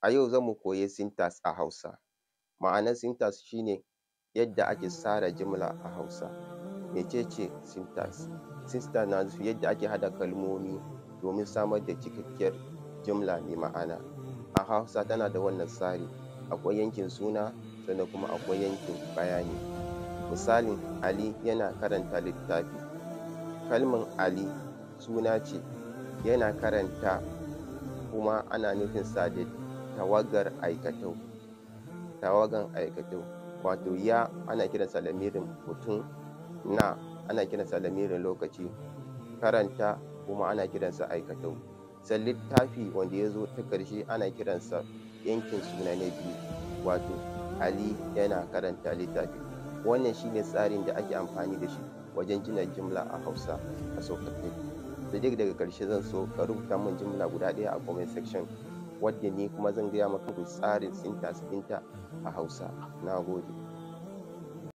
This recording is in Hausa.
A yau za mu koyi syntax a Hausa. Ma'anar syntax shi ne yadda ake tsara jimla a Hausa. Mece ce syntax? Syntax na nufin yadda ake haɗa kalmomi domin samar da cikakkiyar jimla mai ma'ana. A Hausa tana da wannan tsari: akwai yankin suna, sannan kuma akwai yankin bayani. Misalin, Ali yana karanta littafi. Kalman Ali suna ce, yana karanta kuma ana nufinsa da tawagar aikatau, tawagan aikatau, wato ya ana kiransa lamirin mutum, na ana kiransa lamirin lokaci, karanta kuma ana kiransa aikatau. Sai littafi wanda ya zo ta ƙarshe ana kiransa yankin suna na biyu, wato Ali yana karanta littafi. Wannan shi ne tsarin da ake amfani da shi wajen gina jimla a Hausa a sauƙaƙe. Sai dai daga ƙarshe zan so ka rubuta min jimla guda ɗaya a comment section, wadda ni kuma zan gaya maka tsarin syntax ɗinta a Hausa. Na gode.